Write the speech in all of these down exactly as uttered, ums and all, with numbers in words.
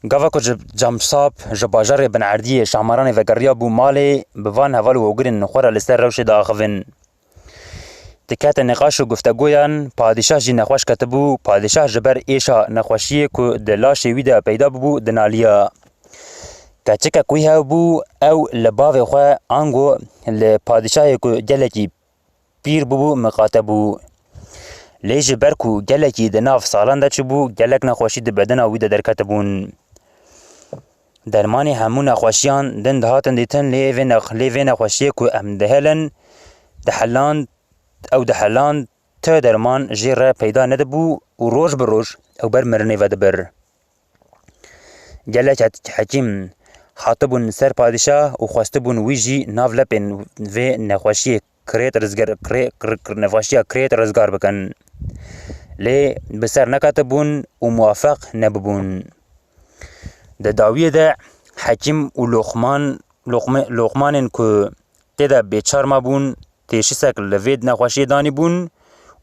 Gava ku ji Camsap, ji bajarê Bin Erdiyê Şahmaranê vegeriyabû malê, bi van heval û hogirên xwe re li ser rewşê diaxivin. Dikete nîqaş û guftegoyan, padîşah jî nexweş ketibû, padîşah ji ber êşa nexweşiyê ku di laşê wî de peyda bûbû, dinaliya. Keçikek wî hebû, ew li bavê xwe ango li padîşahê ku gelekî pîr bûbû, miqate bû. Lê ji ber ku gelekî di nav salan de çûbû, gelek nexweşî di bedena wî de derketibûn. Dermanê hemû nexweşiyan din dihatin dîtin, lê vê nex-, lê vê nexweşiyê ku em dihelin, diheland, ew diheland, ti derman jê re peyda nedibû û roj bi roj ew ber mirinê ve dibir. Gelek het-, hekîm hatibûn ser padîşah û xwestibûn wî jî nav lepên vê nexweşiyê kirêt rizgar, kirê-, kir-, kir-, nexweşiya kirêt rizgar bikin. Lê bi ser neketibûn û muwafeq nebibûn. Di dawiyê de hekîm û Loqman, Loqme-, Loqmanên ku tê de bêçar mabûn, teşîsek li vê nexweşiyê danîbûn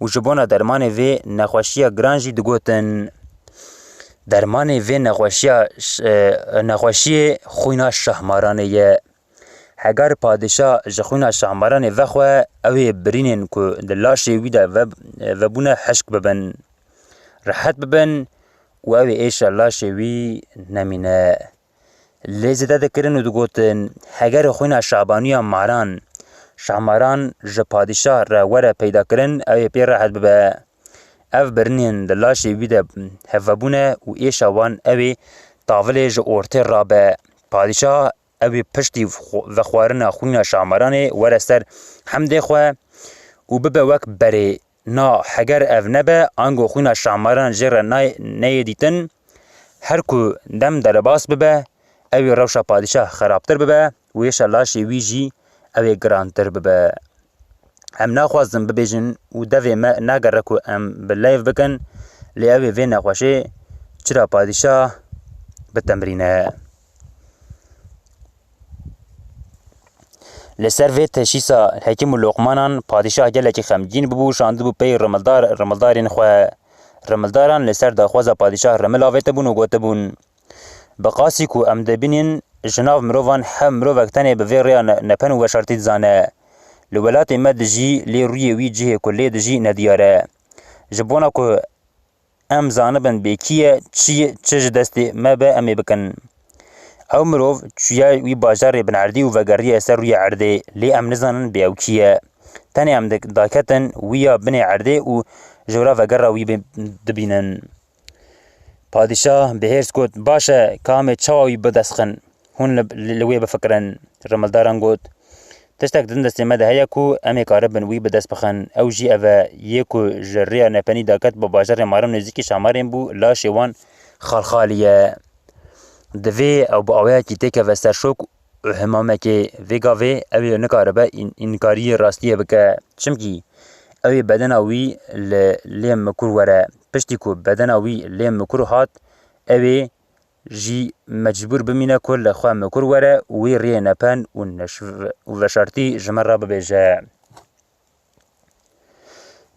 û ji bona dermanê vê nexweşiya giran jî digotin, dermanê vê nexweşiya ş-, e, nexweşiyê xwîna Şahmaranê ye. Heger padîşah ji xwîna Şahmaranê vexwe, ew ê birînên ku di laşê wî de ve-, vebûne hişk bibin, rehet bibin û ew ê êşa laşê wî nemîne. Lê zêde dikirin û digotin, heger xwîna Şabanûya Maran, Şahmaran ji padîşah re were peydakirin, ew ê pê rehet bibe. Ev birînên di laşê wî de hevvebûne û êşa wan ew ê tavilê ji ortê rabe. Padîşah ew ê piştî xwe-, vexwarina xwîna Şahmaranê were ser hemdê xwe û bibe wek berê. Na, heger ev nebe, ango xwîna Şahmaran jê re nay-, neyê dîtin. Her ku dem derbas bibe, ew ê rewşa padîşah xerabtir bibe û êşa laşê wî jî ew ê girantir bibe. Em naxwazin bibêjin û devê me nagere ku em bi leyv bikin, lê ew ê vê nexweşê çira padîşah bitemrîne. Li ser vê teşîsa Hekîm û Loqmanan padîşah gelekî xemgîn bibû û şandibû pey rimildar, rimildarên xwe. Rimildaran li ser daxwaza padîşah rimil avêtibûn û gotibûn, bi qasî ku em dibînin, ji nav mirovan hev mirovek tenê bi vê rêya ne-, nepen û veşartî dizane. Li welatê me dijî, lê rûyê wî cihê ku lê dijî nediyar e. Ji bona ku em zanibin bê kî ye, çi ye, çi ji destê me be, em ê bikin. Ew mirov çûye wî bajarê Bin Erdî û vegeriye ser rûyê erdê, lê em nizanin bê ew kî ye. Tenê em dik-, daketin wî ya binê erdê û ji wira vegera wî bi-, dibînin. Padîşah bi hêrs got, baş e, ka em ê çawa wî bi dest xin? Hûn li, li, li wê bifikirin. Rimildaran got, tiştek di destê me de heye ku em ê karibin wî bi dest bixin. Ew jî ev e, yê ku ji rêya nepenî daket bi bajarê Maran nêzîkî Şamarên bû, laşê wan xalxalî ye. Divê ew bi awayekî têkeve ser şok û himamekê. Vê gavê ew ê nikaribe în-, înkariyê rastiyê bike. Çimkî ew ê bedena wî li lê mikur were. Piştî ku bedena wî lê mikur hat, ew ê jî mecbûr bimîne ku li xwe mikur were û wî riyê nepen û neşv-, û veşartî ji me re bibêje.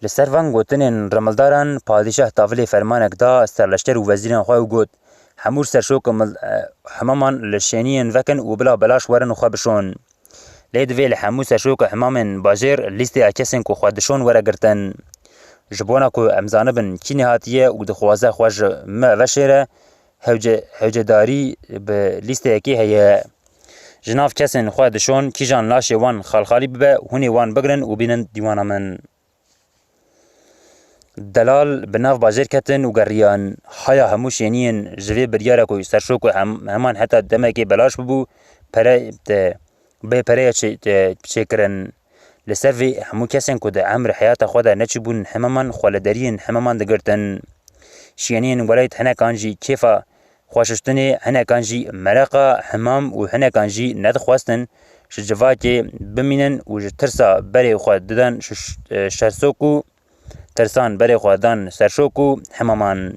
Li ser van gotinên rimildaran, padîşah tavilê fermanek da serleşker û wezîrên xwe û got, hemû serşok û mil-, e, hemaman li şêniyên vekin û bila belaş werin xwe bişon. Lê divê li hemû serşok û hemamên bajêr lîsteya kesên ku xwe dişon were girtin. Ji bona ku em zanibin kî nehatiye û dixwaze xwe ji me veşêre, hewce-, hewcedarî bi lîsteyekê heye. Ji nav kesên xwe dişon kîjan laşê wan xalxalî bibe, hûn ê wan bigirin û bînin dîwana min. Delal bi nav bajêr ketin û geriyan. Haya hemû şêniyên ji vê biryara ku serşok û hem-, heman heta demekê belaş bibû, pere, te, bê pereya çê-, te, çêkirin. Li ser vê hemû kesên ku di emr heyata xwe de neçûbûn hemaman, xwe li deriyên hemaman digirtin. Şêniyên welêt hinekan jî kêfa xweşiştinê, hinekan jî mereqa hemam û hinekan jî nedixwestin ji civakê bimînin û ji tirsa berê xwe didan ş-, ş-, şersok û tirsan berê xwe dan serşok û hemaman.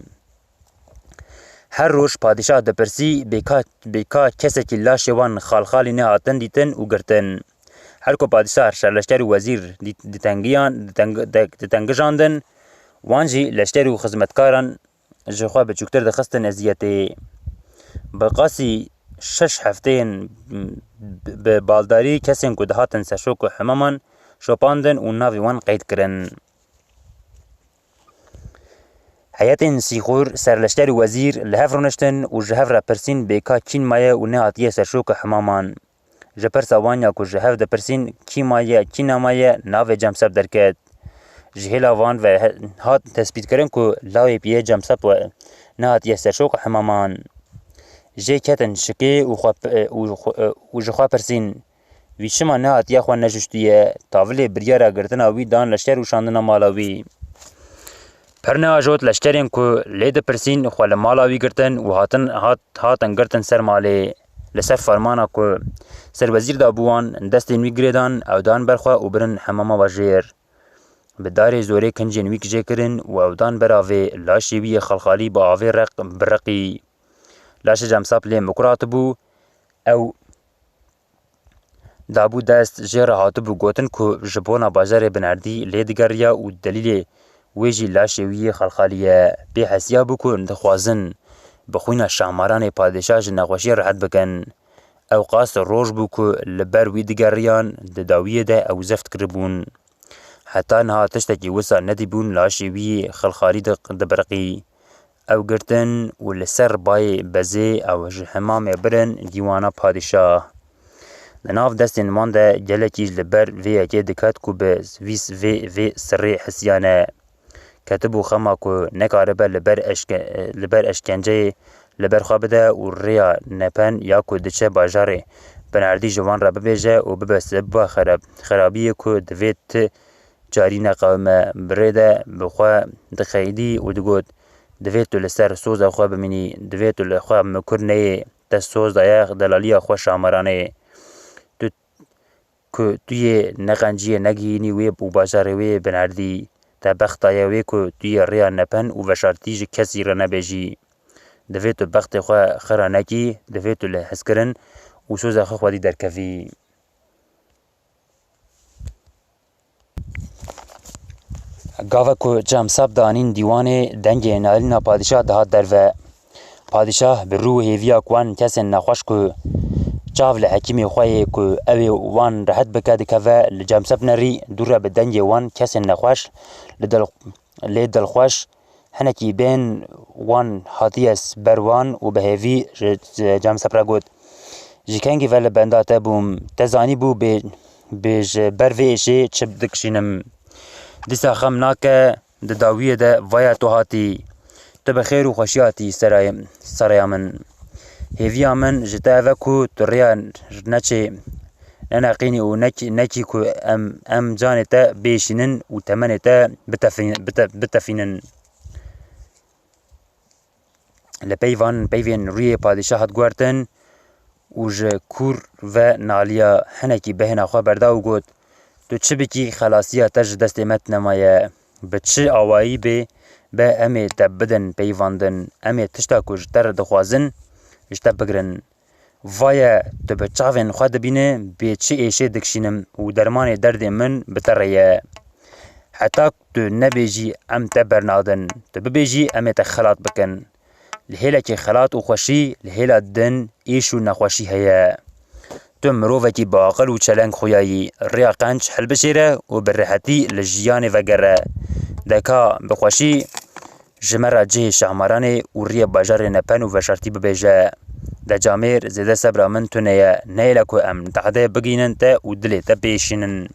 Her roj padîşah dipirsî, bê ka, bê ka kesekî laşê wan xalxalî nehatin dîtin û girtin. Her ku padîşah serleşker û wezîr dî-, ditengiyan, diteng-, de-, ditengijandin, wan jî leşker û xizmetkaran ji xwe biçûktir dixistin eziyetê. bi qasî şeş hefteyên bi baldarî kesên ku dihatin serşok û hemaman şopandin û navê wan qeyd kirin. Heyetên sîxur, serleşker û wezîr li hev rûniştin û ji hev re pirsîn bê ka kîn maye û nehatiye serşok û hemaman. Ji pirsa wan ya ku ji hev dipirsîn kî maye, kî nemaye, navê Cemsep derket. Ji hêla van ve he-, hat tespîtkirin ku lawê piyê Cemsep we nehatiye serşok û hemaman. Jê ketin şikê û xwe pi-, û xwe, û ji xwe pirsîn, wî çima nehatiye xwe nejuştiye? Tavilê biryara girtina wî dan leşker û şandina mala wî. Pir neajot leşkerên ku lê dipirsîn xwe li mala wî girtin û hatin, hat, hatin girtin ser malê. Li ser fermana ku serwezîr dabû wan, destên wî girêdan, ew dan ber xwe û birin hemama bajêr. Bi darê zorê kincên wî kijê kirin û ew dan ber avê, laşê wî yê xelxalî bi avê req biriqî. Laşê Cemsap lê mikur hatibû, ew dabû dest, jê re hatibû gotin ku ji bona bajarê Binerdî lê digeriya û delîlê wê jî laşê wî yê xelxalî ye. Pê hesiya bû ku dixwazin bi xwîna Şahmaranê padîşah ji nexweşiyê rehet bikin. Ew qas roj bû ku li ber wî digeriyan, di dawiyê de ew zeft kiribûn. Heta niha tiştekî wisa nedîbûn, laşê wî yê xelxalî di-, dibiriqî. Ew girtin û li ser bayê bezê ew ji hemamê birin dîwana padîşah. Di nav destên wan de gelekî li ber vê yekê diket ku bi vîs vê, vê sirrê hisiyane. Ketibû xema ku nekaribe li ber eşke-, li ber eşkenceyê li ber xwe bide û rêya nepen ya ku diçe bajarê Binerdî ji wan re bibêje û bibe sebeba xerab-, xerabiyê ku divê ti carî neqewime. Bi rê de bi xwe dixeydî û digot, "Divê tu li ser soza xwe bimînî, divê tu li xwe mikur neyê, te soz daye delaliya xwe Şahmaranê. Tu ku tu yê neqenciyê negihînî wê û bajarê wê Binerdî. Te bexta ye wê ku tu yê rêya nepen û veşartî ji kesî re nebêjî. Divê tu bextê xwe xira nekî, divê tu li hezkirin û soza xwe xwedî derkevî." Gava ku Cemsap danîn dîwanê, dengê nalîna padîşah dihat derve. Padîşah bi rû hêviya ku wan kesên nexweş ku çav li hekîmê xwe yê ku ew ê wan rehet bike dikeve, li Cemsep nerî dû re bi dengê wan kesên nexweş li dil-, lê dilxweş hinekî bên wan hatiye s-, ber wan û bi hêvî ji, ji Cemsep re got, "Ji kengî ve li benda te bûm, te zanîbû bê, bê ji ber vê êşê çi dikişînim. Dîsa xem nake, di dawiyê de vaya tu hatî. Tu bi xêr û xweşî hatî serayê, seraya min. Hêviya min ji te ev e ku tu rêya neçê neneqînî û nekî, nekî ku em, em canê te bêşînin û temenê te bitefî-, bite-, bitefînin." Li peyvan peyvên rûyê padîşah hat guhertin û ji kûr ve naliya, hinekî behêna xwe berda û got, "Tu çi bikî, xelasiya te ji destê me nemaye. Bi çi awayî bê, be em ê te bidin peyvandin. Em ê tişta ku ji te re dixwazin, ji te bigirin. Vaye tu bi çavên xwe dibîne bê çi êşê dikişînim û dermanê derdê min bi te re ye. Heta tu nebêjî em te bernadin, tu bibêjî em ê te xelat bikin. Li hêlekê xelat û xweşî, li hêla din êş û nexweşî heye. Tu mirovekî bi aqil û çeleng xuyayî, rêya qenc hilbijêre û bi rehetî li jiyanê vegere. De ka bi xweşî ji me re cihê Şahmaranê û riyê bajarê nepen û veşartî bibêje. De camêr zêde sebra min tune ye, neyêle ku em dehde bigînin te û dilê te bêşînin."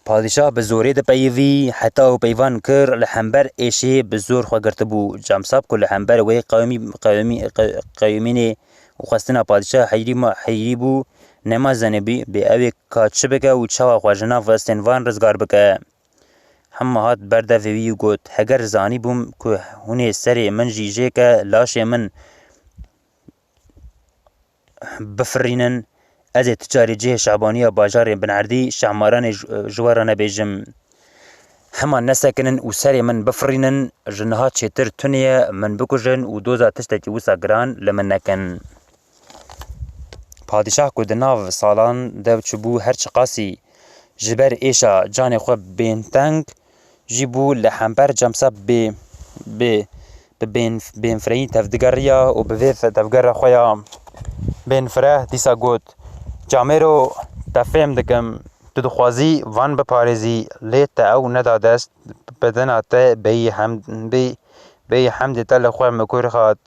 Padîşah bi zorê dipeyivî, heta û peyvan kir, li hember êşê bi zor xwe girtibû. Camsap ku li hember wê qewimî, qewimî, qe-, qewimînê û xwestina padîşah heyrî ma-, heyrî bû, nema zenibî bê ew ê ka çi bike û çawa xwe ji nav destên van rizgar bike. Hema hat ber devê wî û got, "Heger zanîbûm ku hûn ê serê min jî jê ke laşê min bifirînin, ez ê ti carî cihê şabaniya bajarê Binerdî Şahmaranê ji, ji we re nebêjim. Hema nesekinin û serê min bifirînin, ji niha çêtir tune ye min bikujin û doza tiştekî wisa giran li min nekin." Padîşah ku di nav salan de çûbû, her çiqasî ji ber êşa canê xwe bên teng, jî bû li hember Cemseb bê, bê, bi bên, bênfireyî tevdigeriya û bi vê fe-, tevgera xwe ya bênfire dîsa got, Camêro, te fêm dikim, tu dixwazî van biparêzî, lê te ew neda dest, bedena te bêyî hem-, bê-, bêyî hemdê te li xwe mikur hat.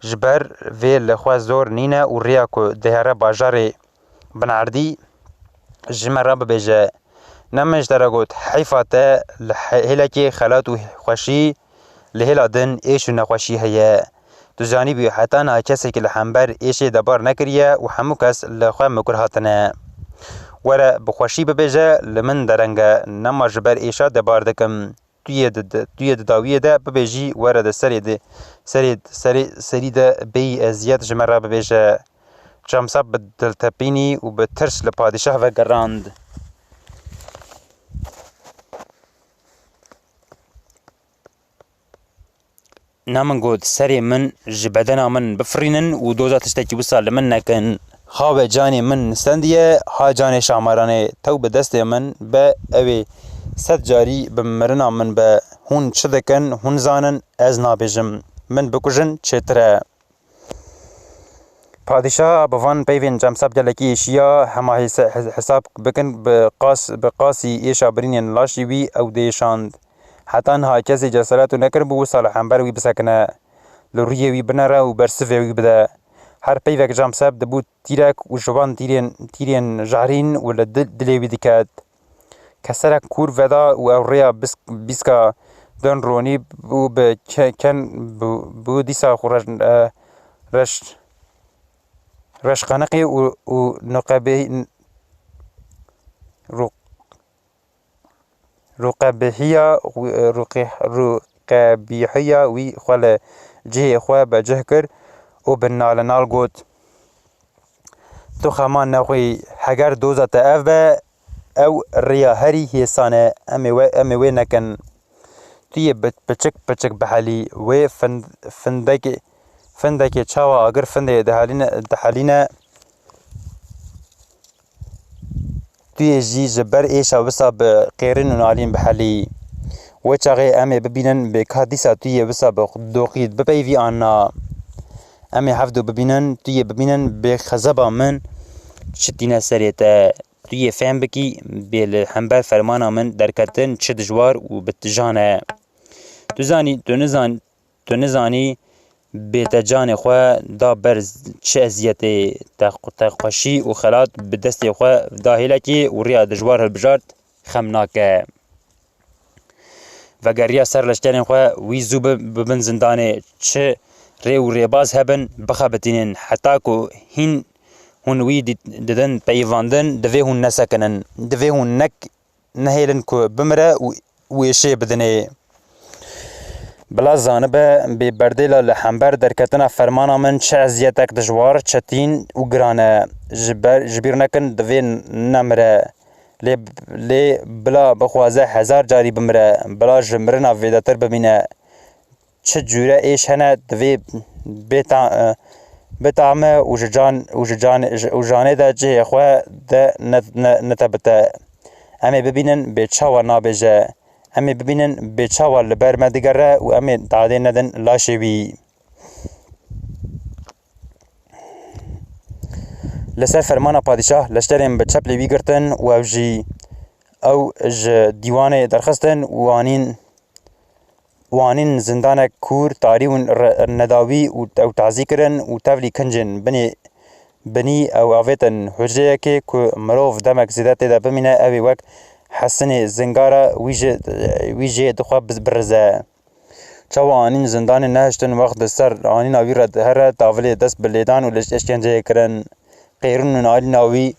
Ji ber vê li xwe zor nîne û rêya ku dihere bajarê binerdî ji me re bibêje. Ne min ji te re got, heyfa te li he-, hêlekê xelat û xweşî, li hêla din êş û nexweşî heye. Tu zanîbû heta niha kesekî li hember êşê debar nekiriye û hemû kes li xwe mikur hatine. Were bi xweşî bibêje, li min dereng e, nema ji ber êşa debar dikim. Tu yê di, di, tu yê di dawiyê de bibêjî, were di serê di, serê, serê, serî de bêyî eziyet ji me re bibêje. Çamsab bi diltepînî û bi tirs li padîşah vegerand. Na min got, serê min ji bedena min bifirînin û doza tiştekî wisa li min nekin. Xawe canê min nistendiye, ha canê Şamaranê tew bi destê min be, ew ê sed carî bi mirina min be. Hûn çi dikin, hûn zanin, ez nabêjim. Min bikujin çêtir e. Padîşaha bi van peyvên Cemseb gelekî êşiya, hema hêse-, hes-, hesab bikin, bi qas-, bi qasî êşa birînên laşî wî ew diêşand. Heta niha kesê cesaret û nekiribû wisa li hember wî bisekine, li rûyê wî binere û bersivê wî bide. Her peyvek Cemseb dibû tîrek û ji wan tîrên, tîrên jehrîn û li dil-, dilê wî diket. Keserek kûr veda û ew rêya bis-, bîska din ronî bû bi ke-, ken bû, bû dîsa xwe reş-, e, reş-, reşqeniqî û, û nuqebê-, rû-, rûqebîhiya, rûqe-, rûqebîhiya wî xwe li cihê xwe becih kir û bi nalenal got, Tu xema nexwî, heger doza te ev be, ew riya herî hêsan e, em ê we, em ê wê nekin. Tu yê bi-, piçik piçik bihelî, wê find-, findekê, findekê çawa agir findê dihelîne, dihelîne, tu yê jî ji ber êşa wisa bi qêrin û nalîn bihelî. Wê çaxê em ê bibînin bê ka dîsa tu yê wisa bi doqî bipeyvî an na. Em ê hevdu bibînin, tu yê bibînin bê xezeba min çi tîne serê te. Tu yê fêm bikî bê li hember fermana min derketin çi dijwar û bi tijan e. Tu zanî, tu nizan-, tu nizanî bê te canê xwe da ber çi eziyetê, te, te xweşî û xelat bi destê xwe da hêlekê û riya dijwar hilbijart xem nake. Vegeriya ser leşkerên xwe, wî zû bi-, bibin zindanê, çi rê û rêbaz hebin, bixebitînin, heta ku hîn hûn wî dît-, didin peyivandin, divê hûn nesekinin, divê hûn nek-, nehêlin ku bimire û, û êşê bidinê. Bila zanibe, bê berdêla li hember derketina fermana min çi eziyetek dijwar, çetîn û giran e. Ji ber, ji bîr nekin, divê nemire. Lê, lê bila bixwaze hezar carî bimire, bila ji mirina vêdetir bimîne. Çi cûre êş hene, divê bê ta-, bitame û ji can, û ji can, û janê de cihê xwe de ne, ne, netebite. Em ê bibînin bê çawa nabêje. Em ê bibînin bê çawa li ber me digere û em ê dadê nedin laşê wî. Li ser fermana padîşah leşkerên bi çeplê wî girtin û ew jî, ew ji dîwanê derxistin û anîn, û anîn zindanek kûr, tarî û re-, nedawî û ew tazî kirin û tevlî kincên binê, binî ew avêtin hucreyekê ku mirov demek zêde tê de bimîne, ew ê wek hesinê zingara wî jê, wî jê dixwe biz-, birize. Çawa anîn zindanê nehiştin, wext di ser anîna wî re dihere, tavilê dest bi lêdan û li eşkenceyê kirin. Qêrûn û nalîna wî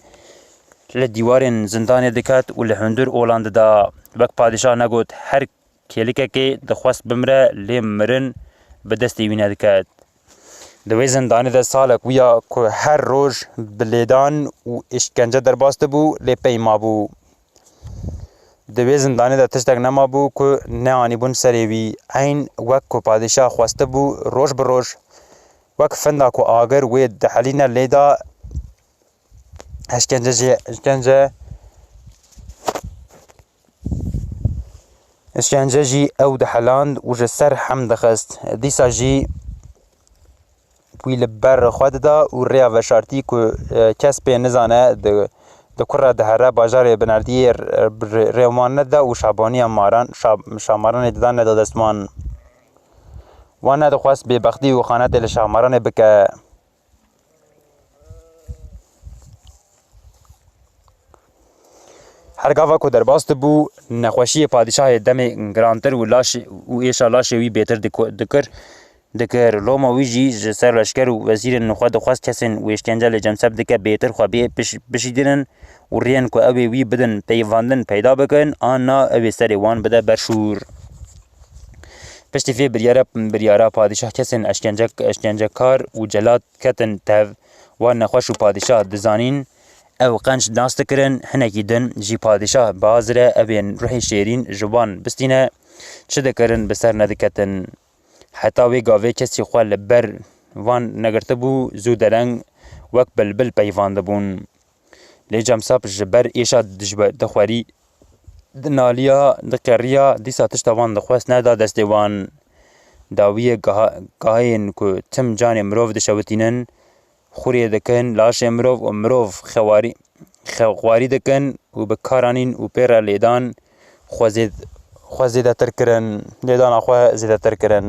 li dîwarên zindanê diket û li hundir olan dida. Wek padîşah negot, her kêlikekê dixwest bimire, lê mirin bi destê wî nediket. Di wê zindanê de salek wî ya ku her roj bi lêdan û îşkence derbas dibû, lê pey mabû. Di wê zindanê de tiştek nemabû ku neanîbûn serê wî. Eyn wek ku padîşah xwestibû, roj bi roj, wek finda ku agir wê dihelîne lê da, eşkence jê, eşkence, Îşkence jî ew diheland û ji ser hem dixist. Dîsa jî wî li ber xwe dida û rêya veşartî ku, e, kes pê nizane, di, di ku re dihere bajarê Binerdiyê r-, r-, rê wan neda û şabaniya maran, şa-, şamaranê dida neda dest wan. Wan nedixwest bêbextî û xanetê li şamaranê bike. Her gava ku derbas dibû, nexweşiyê padîşahê demê girantir û laş û êşa laşê wî bêtir diku-, dikir, dikir. Loma wî jî ji ser leşker û wezîrên xwe dixwest kesên wê îşkence lê cemseb dike bêtir xwe bê biş-, bişîdinin û rêyên ku ew ê wî bidin peyvandin peyda bikin, an na ew ê serê wan bide ber şûr. Piştî vê biryara, biryara padîşah kesên eşkence, eşkencekar û celat ketin tev. Wan nexweş û padîşah dizanîn, ew qenc nas dikirin, hinekî din jî padîşah bi hazire ew ên ruhê şêrîn ji wan bistîne, çi dikirin bi ser nediketin. Heta wê gavê kesî xwe li ber van negirtibû, zû dereng wek bilbil peyvandibûn. Lê Cemsap ji ber êşa dijbe-, dixwerî, dinaliya, diqeriya, dîsa tişta wan dixwest neda destê wan. Dawiyê gaha-, gahayên ku tim canê mirov dişewitînin, xurê dikin, laşê mirov û mirov xewarî, xewarî dikin û bi karanîn û pê re lêdan xwe zêd-, xwe zêdetir kirin, lêdana xwe zêdetir kirin.